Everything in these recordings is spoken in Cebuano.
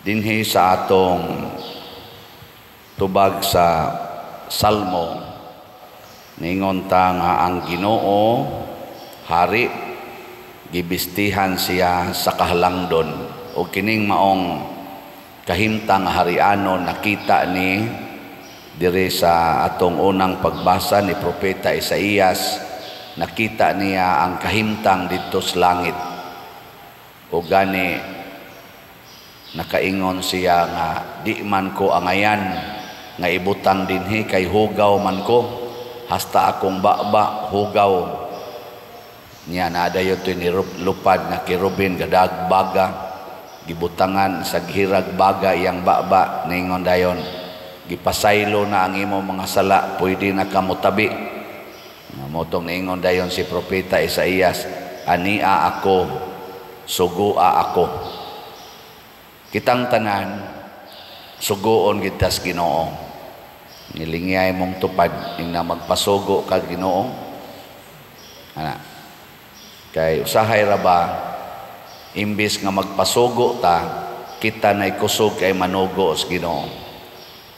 Dinhi sa atong tubag sa Salmo, ningon ta nga ang Ginoo hari, gibistihan siya sa kahalangdon, o kining maong kahimtang nga harianon nakita ni diri sa atong unang pagbasa ni Propeta Isaías. Nakita niya ang kahimtang didto sa langit, o gani nakaingon siya nga di man ko angayan nga ibutang dinhi kay hugaw man ko, hasta akong baba hugaw niya. Nadayon to ni lupad nga kerubin gadag baga, gibutangan sa hirag baga iyang baba. Ningon dayon, "Gipasaylo na ang imong mga sala, pwede na ka motabi." Motong niingon dayon si Propeta Isaías, "Ania ako, sugua ako." Kitang tanan suguon kita sa Ginoo. Nilingyay mong tupad ing na magpasugo kag Ginoo ana, kay usahay ra ba, imbis nga magpasugo ta, kita na kusog kay manugo sa Ginoo.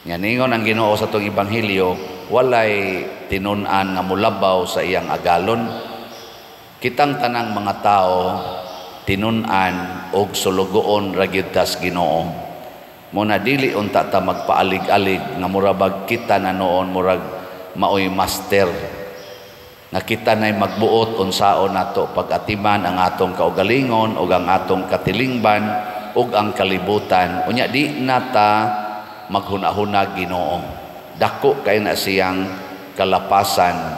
Nga ningon ang Ginoo sa atong ebanghelyo, walay tinun-an nga mulabaw sa iyang agalon. Kitang tanang mga tao tinun-an og sulugoon ra gyud tas Ginoo. Muna dili unta ta magpaalig-alig nga murabag kita na noon murag maoy master nga kita na'y magbuot unsaon nato pag-atiman ang atong kaugalingon ug ang atong katilingban ug ang kalibutan. Unya di na ta maghuna-huna Ginoo. Dako kay na siyang kalapasan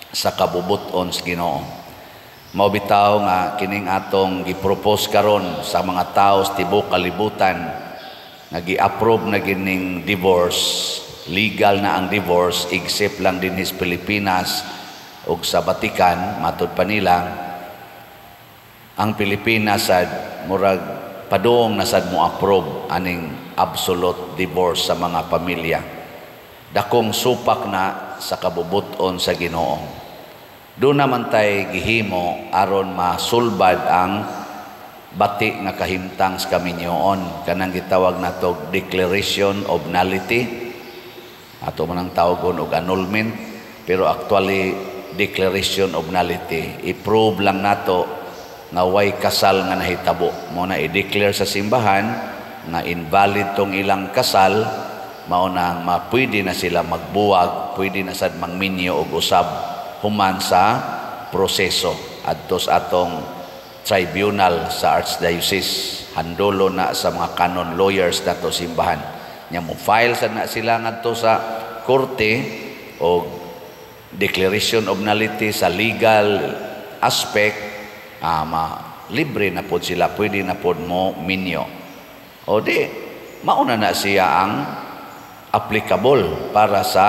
sa kabubuton sa Ginoo. Mao bitaw nga kining atong gipropose karon sa mga tao sa tibuok kalibutan nga gi-approve na gining divorce, legal na ang divorce except lang dinhi sa Pilipinas ug sa Vatican. Matud pa nila ang Pilipinas sad murag padung na sad mo approve aning absolute divorce sa mga pamilya. Dakong supak na sa kabubuton sa Ginoo. Doon naman tay gihimo aron masulbad ang bati nga kahimtang sa kaminyoon, kanang gitawag nato declaration of nullity. Ato man ang tawagon og annulment, pero actually declaration of nullity. I-prove lang nato nga way kasal nga nahitabo. Mo na i-declare sa simbahan nga invalid tong ilang kasal, mao nang mapwede na sila magbuwag, pwede na sad mangminyo og usab human sa proseso adto sa atong tribunal sa Archdiocese. Handolo na sa mga canon lawyers nato simbahan nya, mo file sad na sila ngadto sa korte og declaration of nullity sa legal aspect. Ma libre na pod sila, pwede na pod mo minyo, o di mauna na siya ang applicable para sa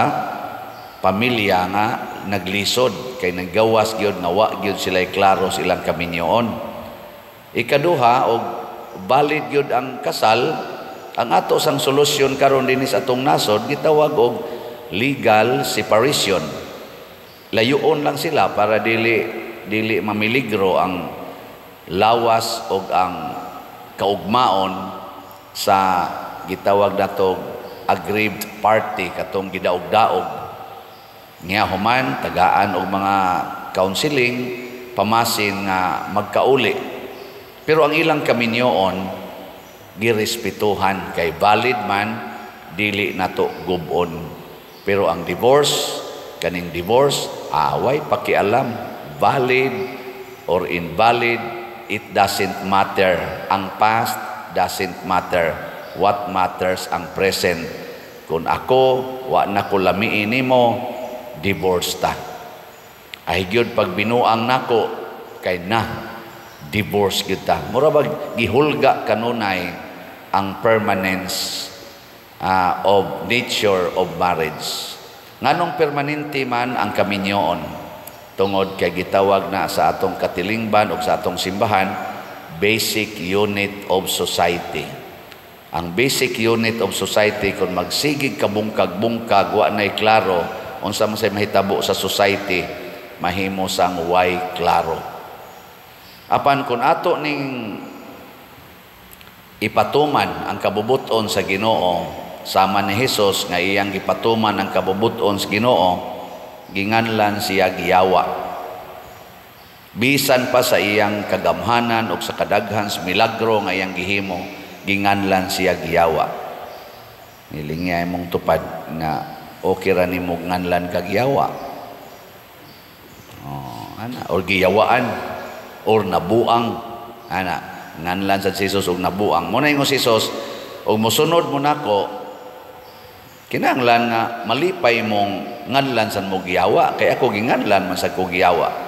pamilya nga naglisod kay naggawas gyud nga wa gyud sila klaro sa ilang kaminyoon. Ikaduha, og valid gyud ang kasal, ang ato sang solusyon karon dinhi sa atong nasod gitawag og legal separation. Layuon lang sila para dili dili mamiligro ang lawas og ang kaugmaon sa gitawag nato aggrieved party, katong gidaog-daog niya. Human tagaan og mga counseling, pamasin nga magkauli, pero ang ilang kaminyoon girespetuhan kay valid man, dili nato gubon. Pero ang divorce, kaning divorce, away pakialam, valid or invalid, it doesn't matter. Ang past doesn't matter. What matters ang present. Kung ako wa na ko lamiin nimo, divorce ta. Ay gyud pag binuang nako kay na divorce gyud ta. Mura bag gihulga kanunay ang permanence of nature of marriage. Nganong permanente man ang kaminyoon? Tungod kay gitawag na sa atong katilingban o sa atong simbahan, basic unit of society. Ang basic unit of society, kung magsigig kabungkag-bungkag, wa na'y klaro, unsa man say mahitabo sa society? Mahimo sang way klaro. Apan kung ato ning Ipatuman ang kabubuton sa Ginoo, sama ni Hesus nga iyang gipatuman ang kabubuton sa Ginoo, ginganlan siya giyawa. Bisan pa sa iyang kagamhanan o sa kadaghan sa milagro nga iyang gihimo, ginganlan siya giyawa. Nilingya imong tupad nga okay ra nimo nganlan kag yawa. Oh, ana, or giyawaan or nabuang, ana, nganlan sa Jesus og nabuang. Mo na ingon si Jesus, og mosunod mo nako, kinahanglan nga malipay mong nganlan san mo giyawa, kay ako ginganlan man sa ko giyawa.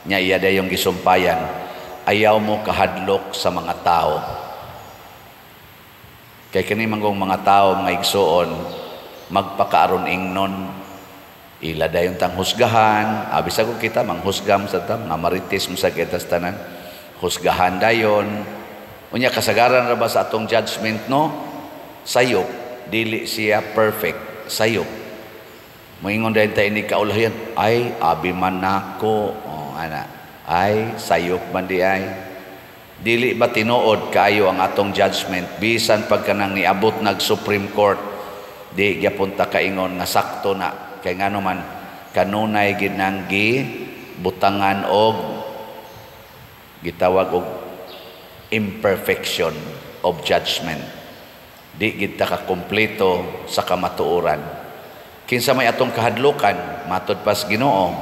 Nya iya dayong gisumpayan, ayaw mo kahadlok sa mga tao. Kay kini manggong mga tao, mga igsuon, magpakaaron ingnon, ila dayon tang husgahan, abi sa ko kita manghusgam sa ta, mga marites mo sa kita tanan, husgahan dayon. Unya kasagaran ra ba sa atong judgment, no? Sayop, dili siya perfect, sayop. Moingon dayon ta ini kaulahan, "Ay, abi man nako." Oh, ana. Ay, sayop man di ay. Dili ba tinuod kaayo ang atong judgment bisan pag kanang niabot nag Supreme Court, di gyapon ta kaingon nga sakto na, kay ngano man kanunay gid nang gi butangan og gitawag og imperfection of judgment? Di gid ta ka kompleto sa kamatuoran. Kinsa may atong kahadlukan? Matod pas Ginoo,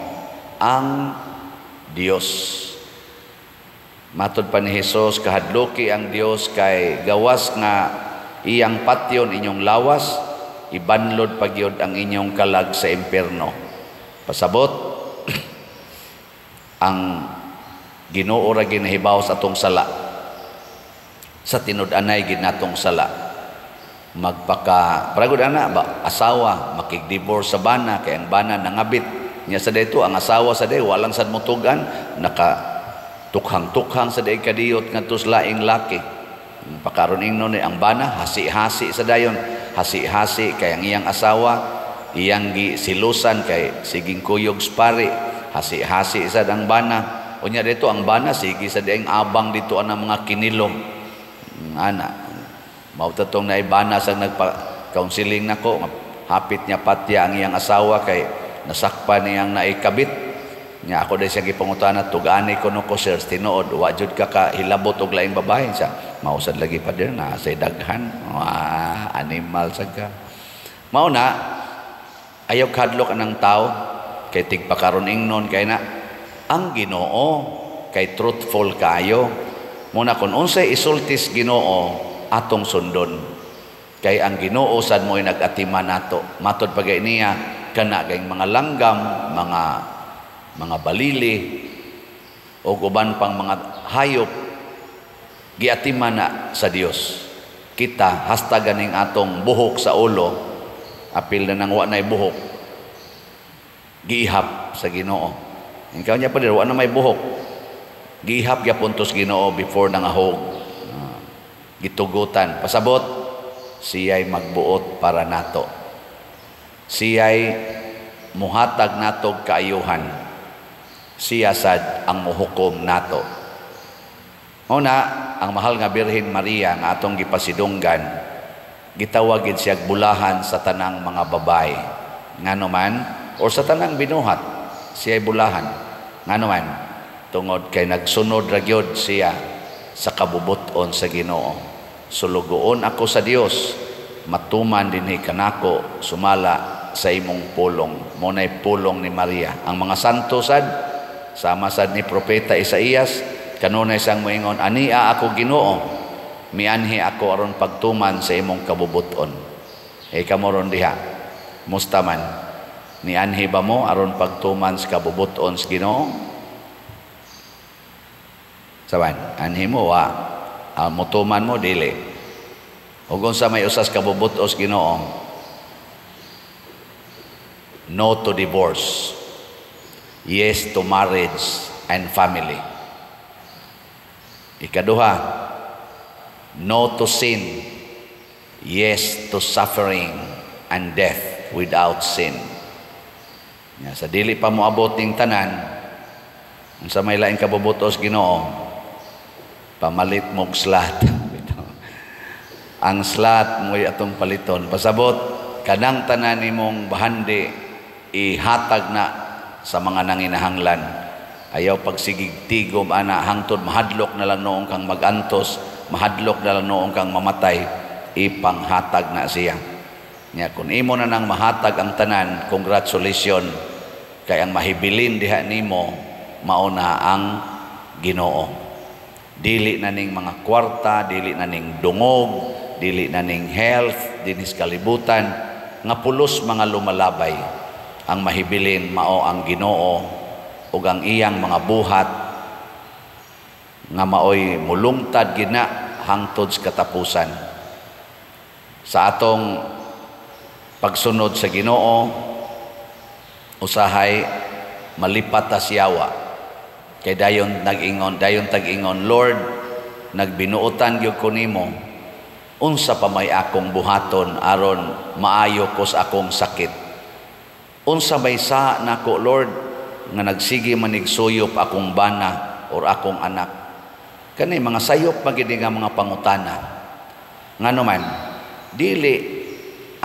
ang Dios. Matod pa ni Hesus, kahadluki ang Dios kay gawas nga iyang patyon inyong lawas, ibanlod pagyod ang inyong kalag sa impierno. Pasabot, ang Ginoo ra ginahibaw sa atong sala. Sa tinud-anay gid natong sala. Magpaka paragod ana ba, asawa makig-divorce sa bana kay ang bana nangabit niya sa dito, ang asawa sa day walang sad motugan, naka tukhang-tukhang sa day kadiyot ngadto sa laing laki. Pakaron ingnon ni ang bana hasi-hasi sa dayon, hasi-hasi kay ang iyang asawa iyang gi silusan kay siging kuyog spari, hasi-hasi sad ang bana. Unya dito ang bana sige sa dieng abang dito ang mga kinilong, ana. Mao tong naibana sa nagpa-counseling nako, hapit niya patya ang iyang asawa kay nasakpan niyang naikabit. Nya ako dahil siya gipangutana, "Tugani ko no ko, sir, tinuod wa jud ka kahilabot og laing babae?" Siya, "Mao sad lagi pa din na say daghan." Wah, animal sad ka. Mao na ayaw kadlok anang tao kay tigpakaron ingnon kay na ang Ginoo kay truthful kayo. Muna kun unsay isultis Ginoo, atong sundon. Kay ang Ginoo sad mo'y nag-atiman nato. Matod pa niya kana kay mga langgam, mga balili o uban pang mga hayop, giatiman na sa Dios. Kita hasta ganing atong buhok sa ulo, apil na nang wa na'y buhok, giihap sa Ginoo. Ikaw niya pa din, wa na may buhok. Giihap gyapon to sa Ginoo before nangahog. Gitugutan. Pasabot, siya'y magbuot para nato. Siya'y muhatag natog kaayuhan. Siya sad ang muhukom nato. Una, ang mahal nga Birhen Maria nga atong gipasidunggan, gitawag gid siya bulahan sa tanang mga babae. Ngano man, or sa tanang binuhat, siya'y bulahan. Ngano man, tungod kay nagsunod ra gyud siya sa kabubuton sa Ginoo. "Sulugoon ako sa Dios, matuman dinhi kanako sumala sa imong pulong." Mo nay pulong ni Maria. Ang mga santo sad, sama sad ni Propeta Isaías, kanunay siyang moingon, "Ania ako Ginoo, mianhi ako aron pagtuman sa imong kabubuton." E kamo ron diha, musta man? Nianhi ba mo aron pagtuman sa kabubuton sa Ginoo? Saban, anhi mo wa, mutuman mo dili. Ug unsa may usas kabubutos Ginoo? No to divorce. Yes to marriage and family. Ikaduha, no to sin. Yes to suffering and death without sin. Ya, sa dili pa moabot ning tanan, unsa may laing kabubutos Ginoo? Pamalit mog slat. Ang slot mo'y atong paliton. Pasabot, kanang tanan nimong bahandi, ihatag na sa mga nanginahanglan. Ayaw pagsigig tigom ana hangtod mahadlok na lang noong kang magantos, mahadlok na lang noong kang mamatay, ipanghatag na siya. Nya kung imo na nang mahatag ang tanan, congratulations, kay ang mahibilin diha nimo mao na ang Ginoo. Dili na ning mga kwarta, dili na ning dungog, dili na ning health dinhis kalibutan nga pulos mga lumalabay. Ang mahibilin mao ang Ginoo ug ang iyang mga buhat nga maoy mulungtad gina hangtod sa katapusan. Sa atong pagsunod sa Ginoo, usahay malipat ta siyawa. Kay dayon nag-ingon, dayon tag-ingon, "Lord, nagbinuotan gyud ko nimo. Unsa pa may akong buhaton aron maayo ko sa akong sakit? Unsa may sa nako, Lord, nga nagsige manig suyop akong bana or akong anak?" Kani mga sayop magid nga mga pangutana. Ngano man, dili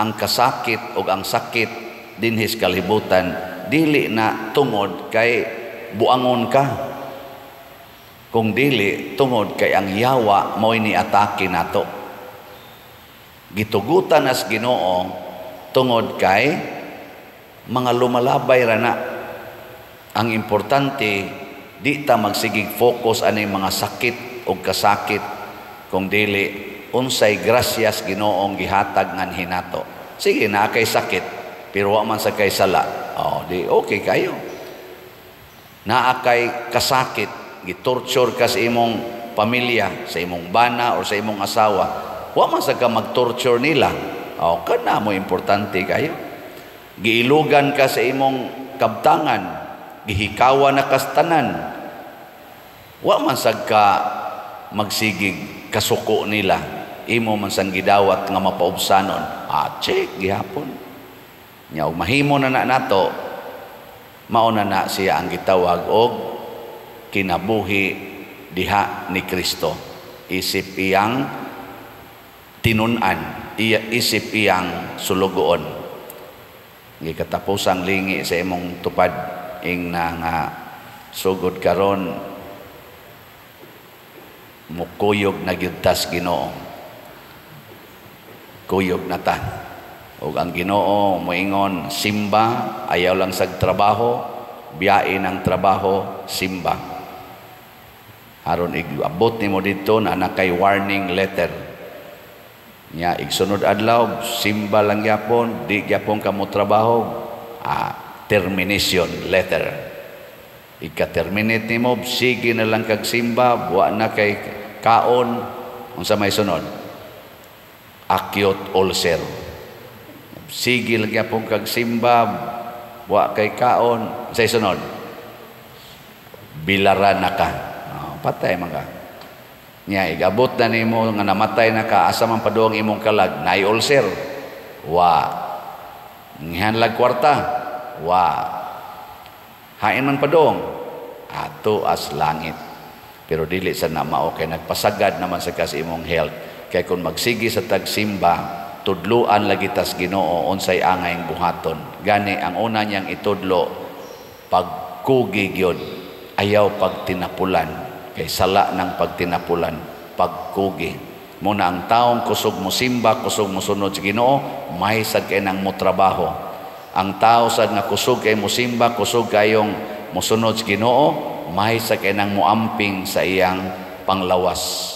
ang kasakit o ang sakit dinhis kalibutan, dili na tungod kay buangon ka. Kung dili tungod kay ang yawa mo'y ni-atake nato. Gitugutan as Ginoo tungod kay mga lumalabay ra na. Ang importante, di ta magsigig focus ani mga sakit o kasakit, kung dili unsay grasyas Ginoong gihatag nganhi nato. Sige na kay sakit pero wa man sa kay sala. Oh, di okay kayo. Naa kay kasakit, gitorture ka sa imong pamilya, sa imong bana or sa imong asawa. Wa man sa ka mag-torture nila. Oh, kana mo importante kayo. Giilugan ka sa imong kabtangan, gihikawan na kastanan. Wa man sad ka magsigig kasuko nila. Imo man sang gidawat nga mapaubsanon. Ah, check gihapon. Nya og mahimo na na nato, mao na na siya ang gitawag og kinabuhi diha ni Kristo. Isip iyang tinun-an, iya isip iyang sulugoon. Gikatapusang lingi sa imong tupad ing na nga sugod karon mukuyog na gyud tas Ginoo. Kuyog na ta. Ug ang Ginoo moingon, simba, ayaw lang sag trabaho, biyain ang trabaho, simba. Aron igabot nimo didto na na kay warning letter. Nya igsunod adlaw simba lang gyapon, di gyapon ka mo trabaho, termination letter. Ika-terminate nimo, sige na lang kag simba, wa na kay kaon, unsa may sunod? Acute ulcer. Sige lang gyapon kag simba, wa kay kaon, unsay sunod? Bilaran na ka. Oh, patay man ka. Nya igabot na nimo nga namatay na ka, asa man padung imong kalag? Naay ulcer? Wa. Ngihanlag kwarta? Wa. Hain man padung? Ato as langit. Pero dili sa na mao kay nagpasagad naman sa kas imong health. Kay kung magsige sa tagsimba, tudluan lagi tas Ginoo unsay angayng buhaton. Gani ang una niyang itudlo, pagkugi gyud, ayaw pagtinapulan. Kay sala ng pagtinapulan, pagkugi. Muna ang taong kusog mo simba, kusog mo sunod sa Ginoo, may sad kay nang mo trabaho. Ang tao sad nga kusog kay mo simba, kusog kayong mosunod sa Ginoo, may sad kay nang moamping sa iyang panglawas.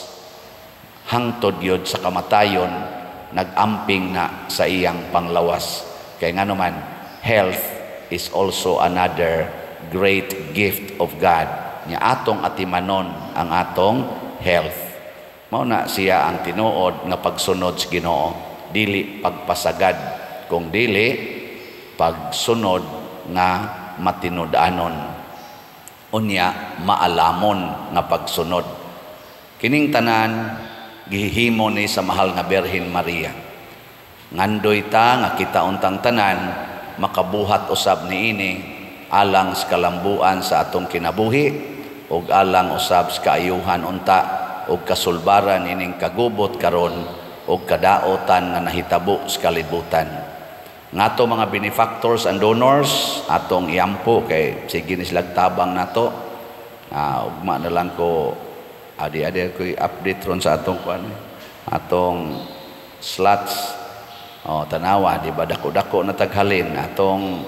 Hangtod yun sa kamatayon, nag-amping na sa iyang panglawas. Kay ngano man, health is also another great gift of God. Nya atong atimanon ang atong health. Mao na siya ang tinuod nga pagsunod sa Ginoo, dili pagpasagad, kung dili pagsunod nga matinud-anon. Unya maalamon nga pagsunod. Kining tanan gihimo ni sa mahal nga Birhen Maria. Ngandoy ta nga kita untang tanan makabuhat usab niini alang sa kalambuan sa atong kinabuhi ug alang usab sa kaayuhan unta ug kasulbaran ining kagubot karon. og kadaotan nga nahitabo sa kalibutan. Nga ato mga benefactors and donors, atong iampo kay sige ni silag tabang nato. Ugma na lang ko, adi-adi ko i-update ron sa atong kuan, atong slots. Oh, tanawa, di ba dako-dako na taghalin atong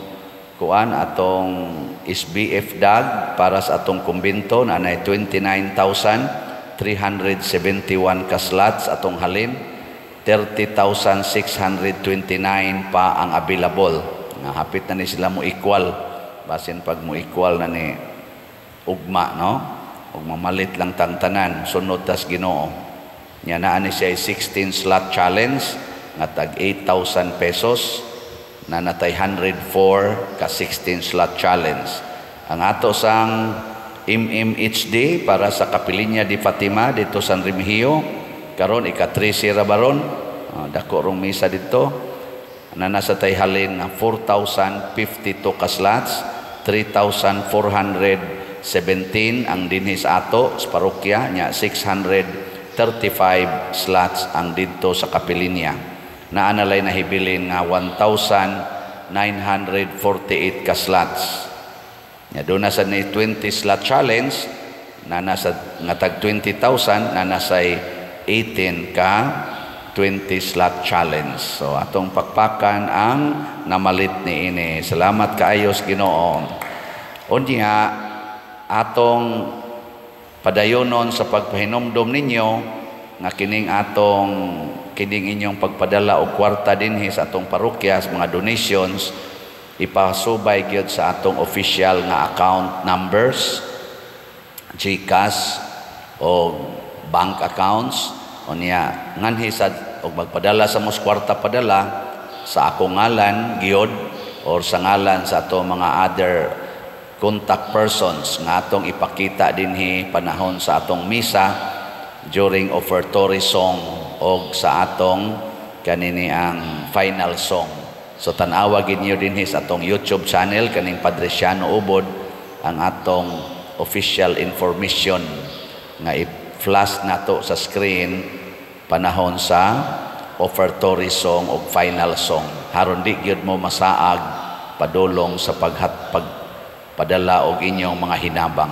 kuan, atong SBF DAG para sa atong kumbento na nay 29,371 ka slots atong halin, 30,629 pa ang available. Nga hapit na ni sila mo equal. Basin pag mo equal na ni ugma, no? Ug mamalit lang tang tanan, sunod tas Ginoo. Nya naa ni siya 16 slot challenge nga tag 8,000 pesos na natay 104 ka 16 slot challenge. Ang ato sang MMHD para sa Kapilinya di Fatima dito San Remigio, karon ika-13 ra baron, dako rong misa dito na nasa tay halin nga 4,052 ka slots, 3,417 ang dinhi sa ato sa parokya nya, 635 slots ang didto sa Kapilinya. Naa na lay nahibilin nga 1,948 ka slots. Nya doon na sa ni 20 slot challenge na nasa nga tag 20,000, na nasay 18 ka 20 slot challenge. So atong pakpakan ang namalit ni ini. Salamat kaayos Ginoo. Unya atong padayonon sa pagpahinomdom ninyo nga kining atong kining inyong pagpadala og kwarta dinhi sa atong parokya, sa mga donations, ipasubay gyud sa atong official nga account numbers, GCash o bank accounts. Unya nganhi sad og magpadala sa mos kwarta, padala sa akong ngalan gyud or sa ngalan sa ato mga other contact persons nga atong ipakita dinhi panahon sa atong misa during offertory song og sa atong kanini ang final song. So tan-awa gid niyo dinhi sa atong YouTube channel kaning Padre Siano Ubod ang atong official information nga i-flash nato sa screen panahon sa offertory song og final song. Haron di gyud mo masaag padulong sa paghat pagpadala og inyong mga hinabang.